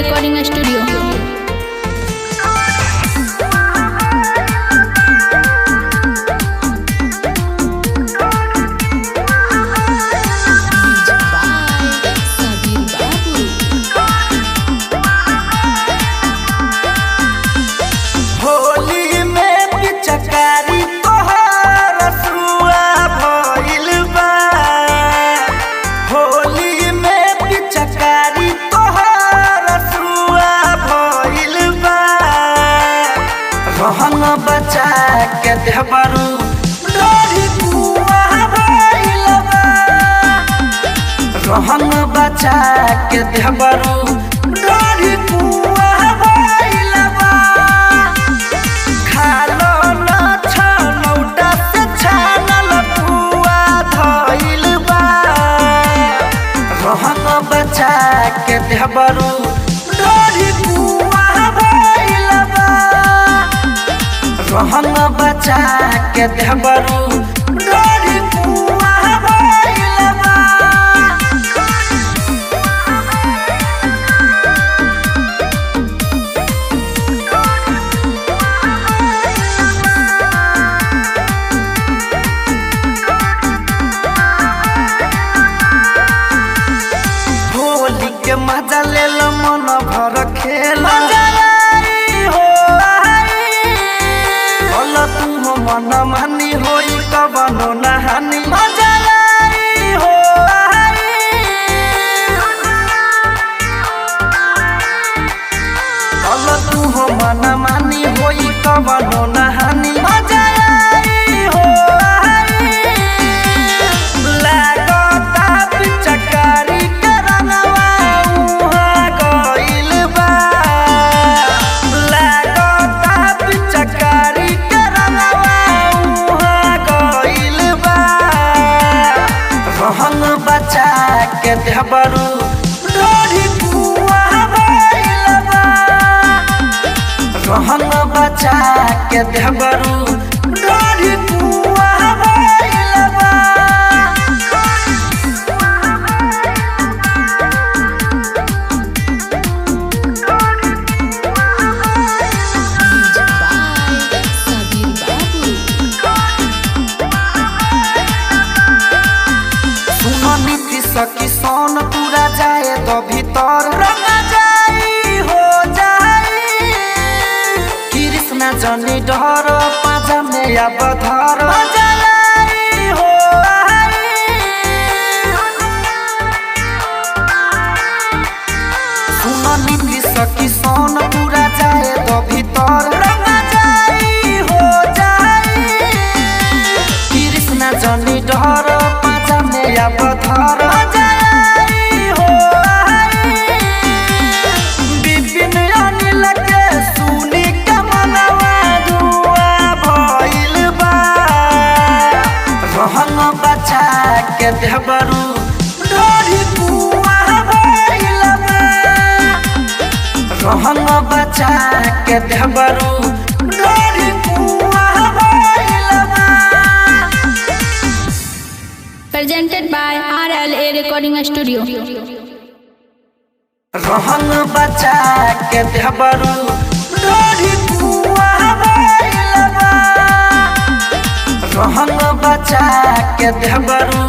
Recording Studio. Music by Sabir Babu. Holi में पिचकारी तोहार रसुआ भइल बा। होली में पिचकारी तोहार रसुआ भइल बा। रहन बचा के देबरू डोरी कुआ भइल बा। रहन बचा के देबरू डोरी कुआ भइल बा। खालो न छनौटा से छानल पुआ धइल बा। रहन बचा के देबरू डोरी कुआ भइल बा। रहन बचा के देबरू डोरी कुआ भइल बा। होली के मजा ले लो मन भर खेल हो बोल तू हो मन मानी होई कवनो नहानी मजा आई हो बोल तू हो मन मानी होई कवनो नहानी मजा आई हो लागता पिचकारी के रंगवा उहाँ गइल बा। लागता पिचकारी के रंगवा उहाँ गइल बा। रहन बचा के देबरू डोरी कुआ भइल बा। रहन बचा के देबरू डोरी कुआ भइल बा। Music by Sabir Babu. सुनो नीति सखी सोन पूरा जाए तो भीतर रंग जाई हो जाई। कृष्णा जनी डर पाजा में अब धर मजा आई हो सुनो नीति सखी सोन पूरा जाए तो भीतर रंग जाई हो जाई। कृष्णा जनी डर पाजा में अब धर मजा आई हो विपिन अनिल के सुनी के मनवा दुआ भइल बा। रहन बचा के देबरू डोरी कुआ भइल बा। रहन बचा के देबरू डोरी कुआ भइल बा। Presented by RLA Recording Studio. रहन बचा के देबरू डोरी कुआ भइल बा। रहन बचा के देबरू।